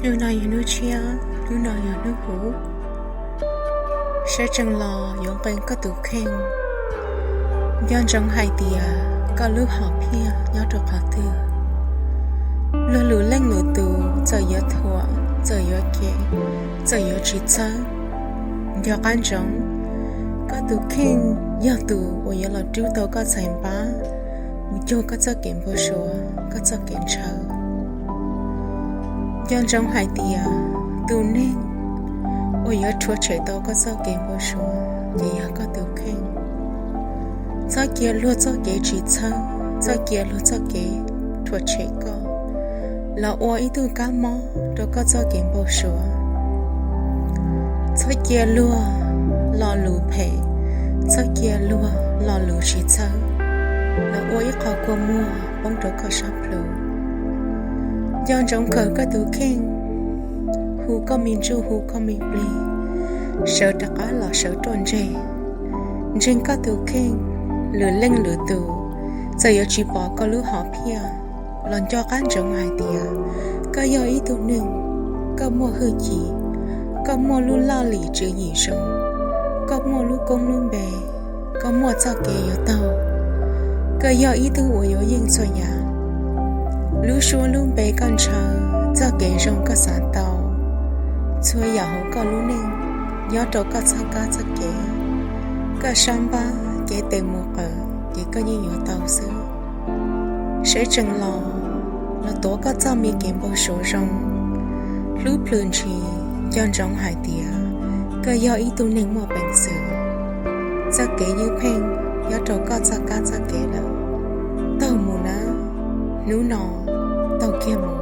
Hnub no yog hnub tshiab, hnub no yog hnub huv. Sawv tsees los yuav nqee koj tus kheej. Nco ntsoov hais tias koj lub hom phiaj nyob rau qhov twg. Luag lwm leej lwm tus txawm yuav thuam, txawm yuav cem, txawm yuav tsis txhawb, nco qab ntsoov, koj tus kheej yog tus uas yuav los rub tau koj txhais npab mus cuag koj txoj kev npau suav, koj txoj kev ntshaw. Nco ntsoov hais tias tus neeg uas yuav rhuav tshem tau koj txoj kev npau suav ces yog koj tus kheej. Txhob cia luag txoj kev tsis txhawb, txhob cia luag txoj kev rhuav tshem koj los ua ib tug kab mob rau koj txoj kev npau suav. Txhob cia luag lo lus phem, txhob cia luag lo lus tsis txhawb los ua ib qho kua muag poob rau koj sab plhu. Nco ntsoov khaws koj tus kheej, hu koj me ntsuj hu koj me plig, sawv rov qab los sawv ruaj ntseg. Ntseeg koj tus kheej, lwm leej lwm tus txawm yuav tsis pom koj lub hom phiaj los nco qab ntsoov hais tias koj yog ib tug neeg, koj muaj hwj chim, koj muaj lub laj lim tswv yim zoo, koj muaj lub koob lub npe, koj muaj txoj kev yuav taug, koj yog ib tug uas yuav yeej txhua yam. Lub suab lub npe koj ntshaw, txoj kev zoo koj xav tau, txhua yam hauv koj lub neej nyob rau koj txoj kab txoj kev. Koj sab npab kev tes mus qawm ces koj yeej yuav tau xwb. Sawv tsees los, los tuav koj txoj me kev npau suav zoo, hlub plhws ntshis, nco ntsoov hais tias koj yog ib tug neeg muaj peev xwm. Txoj kev ywj pheej nyob rau koj txoj kab txoj kev lawm. Taug mus nawb, hnub no taug kiag mus.